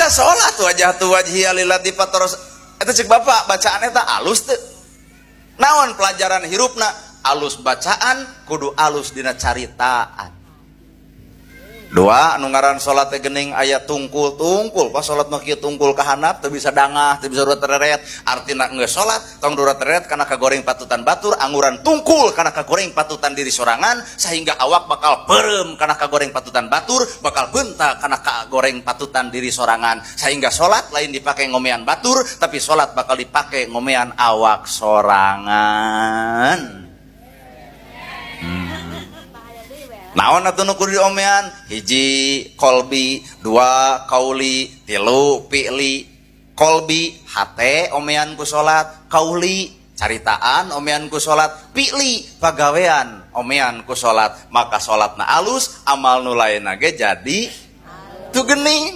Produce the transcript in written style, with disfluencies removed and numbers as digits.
Da salat wajjahtu wajhiya lilladzi fataras. Eta cek Bapak, bacaan eta alus teu? Naon pelajaran hirupna? Alus bacaan kudu alus dina caritaan. Dua, anu ngaran salat teh geuning aya tungkul-tungkul. Pas salat mah kieu, tungkul ka handap, teu bisa dangah, teu bisa durat teret. Artina geus salat tong durat teret kana kagoreng patutan batur, anguran tungkul kana kagoreng patutan diri sorangan, sehingga awak bakal beureum kana kagoreng patutan batur, bakal beunta kana kagoreng patutan diri sorangan, sehingga salat lain dipakai ngomean batur, tapi salat bakal dipakai ngomean awak sorangan. Naon atuh nu kudu diomean? Hiji, kolbi. Dua, kauli. Tilu, fi'li. Kolbi, hate omean ku salat. Kauli, caritaan omean ku salat. Fi'li, pagawean omean ku salat. Maka salatna alus, amal nu lainna ge jadi. Tuh geuning.